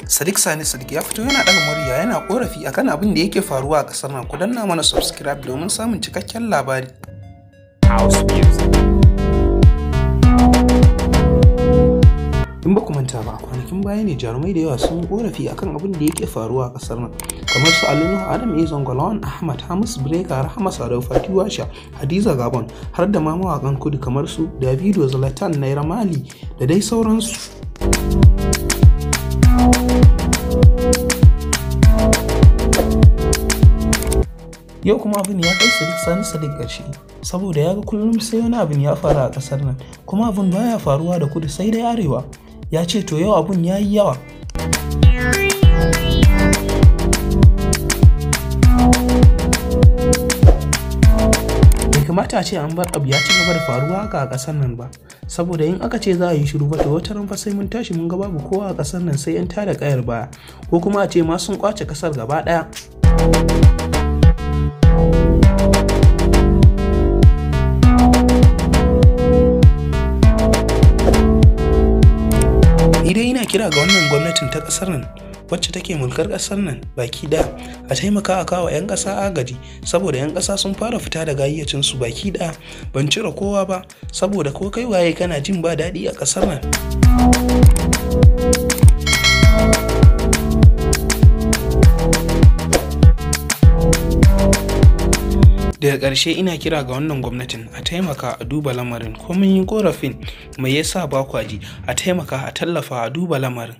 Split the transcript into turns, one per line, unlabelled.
Sadiq Sani Sadiq ya fito yana ɗaga murya yana ƙorafi akan abin da yake faruwa a ƙasar nan. Ku danna mana subscribe domin samun cikakken labari.
House music.
In ba ku manta ba, a kwanakin baya ne jarumai da yawa sun yi ƙorafi akan abin da yake faruwa a ƙasar nan, kamar su Ali Nuhu, Adam A. Zango, Lawan Ahmad, Hamisu Breaker, Rahama Sadau, Fati Washa, Hadiza Gabon, har da ma mawaƙan kudu kamar su Davido, Zlatan, Naira Marley da dai sauransu. Yau kuma abin ya kai Sadiq Sani Sadiq ƙarshe, saboda ya ga kullum sai wani abin ya faru a ƙasar nan, kuma abin baya faruwa da kudu sai dai arewa. Ya ce to yau abun ya yi yawa. Bai kamata a ce an bar abu ya ci gaba da faruwa haka a ƙasar nan ba, saboda in aka ce za a yi shiru ba, to wata ran fa sai mun tashi mun ga babu kowa a ƙasar nan sai 'yan tada ƙayar baya, ko kuma a ce ma sun ƙwace ƙasar gaba ɗaya. Ni dai ina kira ga wannan gwamnatin ta ƙasar nan wacce take mulkar ƙasar nan baki ɗaya, a taimaka a kawo 'yan ƙasa agaji, saboda 'yan ƙasa sun fara fita daga hayyacinsu baki ɗaya. Ban cire kowa ba, saboda ko kai waye kana jin ba daɗi a ƙasar nan. Daga ƙarshe ina kira ga wannan gwamnatin a taimaka a duba lamarin. Ko mun yi ƙorafin mai yasa ba kwa ji, a taimaka a tallafa a duba lamarin.